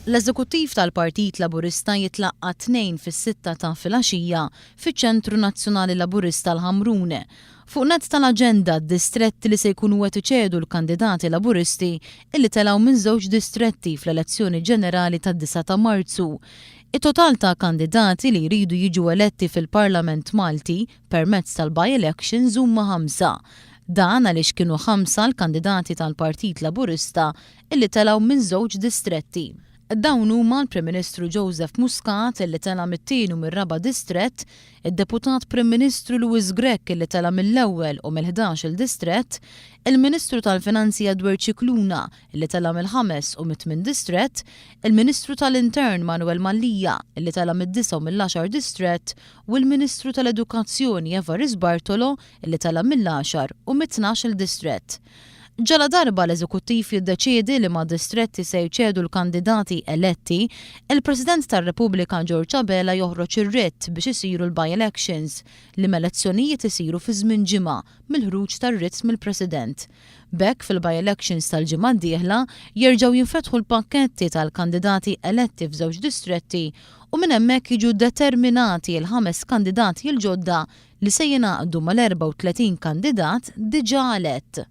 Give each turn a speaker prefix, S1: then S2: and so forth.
S1: L-Eżekuttiv tal-Partit Laburista jitlaqqa' t-Tnejn fis-sitta ta' filgħaxija fiċ-Ċentru Nazzjonali Laburista l-Ħamrun. Fuq nett tal-aġenda d-distretti li se jkunu qed iċedu l-kandidati Laburisti illi telgħu minn żewġ distretti fl-elezzjoni ġenerali tad-disgħa ta' Marzu. It-total ta' kandidati li jridu jiġu eletti fil-Parlament Malti permezz tal-by-elections huma ħamsa. Dan għaliex kienu ħamsa l-kandidati tal-Partit Laburista illi telgħu minn żewġ distretti. Dawn huma l-Prim Ministru Joseph Muscat illi tela' mit-tieni u mir-raba' distrett, id-Deputat Prim Ministru Louis Grech illi tela' mill-ewwel u mill-ħdax-il distrett, il-Ministru tal-Finanzi Edward Scicluna illi tela' mill-ħames u mit-tmien distrett, il-Ministru tal-Intern Manuel Mallia illi tela' mid-disa' u mill-għaxar distrett u l-Ministru tal-Edukazzjoni Evarist Bartolo illi tela' mill-għaxar u mit-tnax-il distrett. Ġaladarba l-Eżekuttiv jiddeċiedi liema distretti se jċedu l-kandidati eletti, il-President tar-Repubblika George Abela joħroġ ir-writ biex isiru l-by-elections, liema elezzjonijiet isiru fi żmien ġimgħa mill-ħruġ tar-writ mill-President. B'hekk fil-by-elections tal-ġimgħa d-dieħla jerġgħu jinfetħu l-pakketti tal-kandidati eletti f'żewġ distretti u minn hemmhekk jiġu determinati l-ħames kandidati l-ġodda li se jingħaqdu mal-34 kandidat diġà elett.